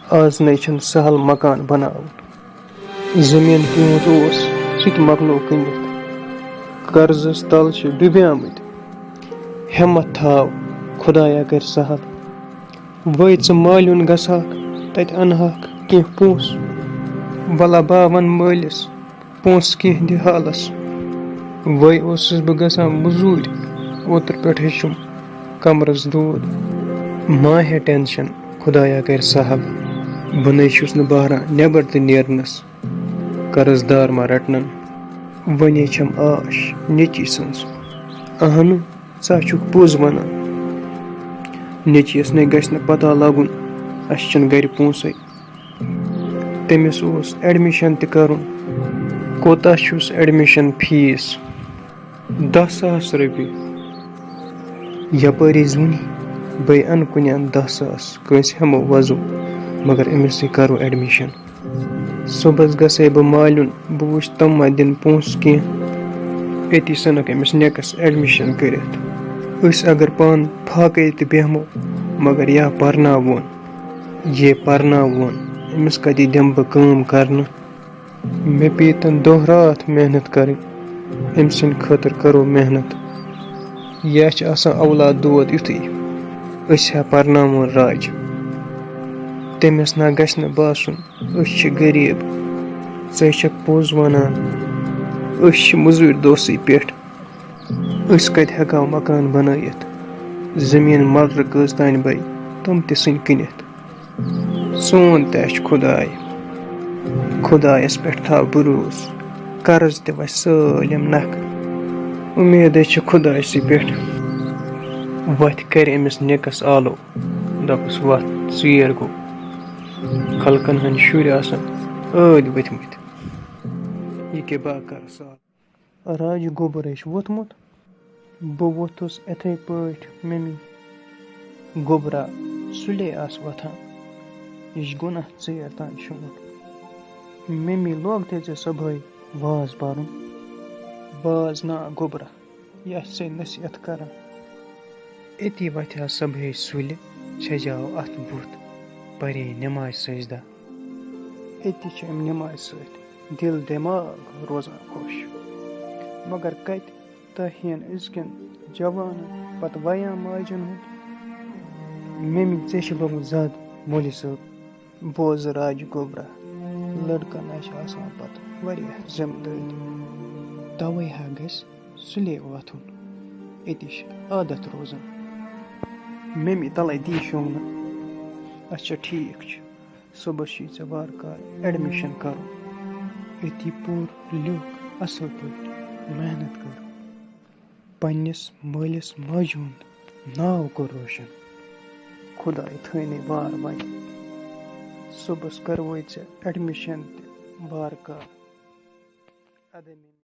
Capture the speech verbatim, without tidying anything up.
آز نے چھُنہٕ سہل مکان بناوُن۔ زٔمیٖن تِہُنٛد اوس، سُہ تہِ مۄکلو کٕنِتھ۔ قرضس تل چھِ ڈُبیمٕتۍ، ہمت تھاو، خدایا کرِ سہل۔ وٲے ژٕ مالیُن گژھہکھ، تتہِ انہکھ کینٛہہ پونٛسہٕ۔ ولا با ون مٲلِس، پونٛسہٕ کینٛہہ دِ حالس۔ وٲے اوسُس بہٕ گژھان مٔزوٗرۍ، اوترٕ پٮ۪ٹھ ہیٚچھُم کمرس دود۔ ما ہے ٹینشن، خدایا کرِ سہل۔ بہٕ نے چھُس نہٕ بہران نٮ۪بر تہِ نیرنس، قرض دار ما رٹنن۔ وۄنۍ چھم آش نیٚچی سٕنٛز۔ اہنُو، ژٕ چھُکھ پوٚز ونان۔ نیٚچوِس نے گژھِ نہٕ پتہ لگُن، اسہِ چھِنہٕ گرِ پونٛسے۔ تٔمِس اوس ایڈمِشن تہِ کرُن۔ کوتاہ چھُس ایڈمِشن فیس؟ دَہ ساس رۄپیہِ۔ یپٲرۍ زوٗنہِ بے اَنہٕ کُنہِ اَنہٕ دَہ ساس، کٲنٛسہِ ہٮ۪مو وۄزُم، مگر أمِس سۭتۍ کرو ایڈمِشن۔ صُبحس گژھے بہٕ مالیُن، بہٕ وٕچھ تِم ما دِن پونٛسہٕ کینٛہہ۔ أتی ژھٕنُکھ أمِس نیٚکس ایڈمِشن کٔرِتھ۔ أسۍ اگر پانہٕ فاقے تہِ بیٚہمو، مگر یا پرناوون، یے پرناوون، أمِس کَتہِ دِمہٕ بہٕ کٲم کرنہٕ؟ مےٚ پیٚیہِ تَن دۄہ راتھ محنت کَرٕنۍ، أمۍ سٕنٛدِ خٲطرٕ کَرو محنت۔ یہِ چھِ آسان اولاد دود یُتھُے، أسۍ ہا پرناوون راج۔ تٔمِس نہ گژھِ نہٕ باسُن أسۍ چھِ غریٖب۔ ژٕ چھَکھ پوٚز وَنان، أسۍ چھِ مٔزوٗرۍ دوسٕے پٮ۪ٹھ۔ أسۍ کَتہِ ہٮ۪کہو مکان بنٲیِتھ؟ زٔمیٖن ملرٕ کٔژ تانۍ بَے، تِم تہِ ژھٕنۍ کٕنِتھ۔ سون تہِ چھُ خداے، خدایس پٮ۪ٹھ تھاو بروسہٕ، قرض تہِ وَسہِ سٲلِم نکھٕ۔ اُمیدے چھِ خدایسٕے پٮ۪ٹھ۔ وَتھِ کرِ أمِس نیٚکس آلو، دَپُس وَتھ ژیر گوٚو، خلقن ہٕنٛدۍ شُرۍ آسن ٲدۍ ؤتھمٕتۍ، یہِ کیٛاہ بہٕ کرٕ سہل۔ راجہِ گوٚبُر چھُ ووٚتھمُت۔ بہٕ ووٚتھُس اِتھَے پٲٹھۍ مٔمی۔ گوٚبرا، سُلے آس وۄتھان۔ یہِ چھُ گۄناہ ژیر تام شۄنٛگُن۔ مٔمی، لوگ تیٚلہِ ژےٚ صُبحٲے واز پَرُن؟ واز نا گوٚبرا، یہِ آسہِ ژےٚ نصیحت کران۔ أتی وۄتھِ ہا صُبحٲے سُلہِ، چھجاو اَتھ بُتھ، پَرے نٮ۪مازِ سجدہ۔ أتی چھِ اَمہِ نٮ۪مازِ سۭتۍ دِل دٮ۪ماغ روزان خۄش۔ مگر کَتہِ تۄہہِ ہِوٮ۪ن أزکٮ۪ن جوانَن پَتہٕ وَیان ماجَن ہُنٛد؟ مٔمی، ژےٚ چھِ لوٚگمُت زیادٕ مولوی صٲب۔ بوز راجہِ گوٚبرا، لٔڑکَن ہا چھِ آسان پَتہٕ واریاہ ذِمہٕ دٲری، تَوَے ہا گژھِ سُلے وۄتھُن، أتی چھِ عادت روزان۔ مٔمی، تَلَے دی شۄنٛگنہٕ۔ اچھا، ٹھیٖک چھُ۔ صُبحس چھُے ژےٚ وارٕ کارٕ ایڈمِشن کرُن۔ أتی پوٚر، لیوٚکھ اَصٕل پٲٹھۍ، محنت کٔر، پننِس مٲلِس ماجہِ ہُنٛد ناو کوٚر روشن۔ خداے تھٲینَے وارٕ وَتہِ۔ صُبحس کروے ژےٚ ایڈمِشن تہِ وارٕ کارٕ۔ اَدٕ مےٚ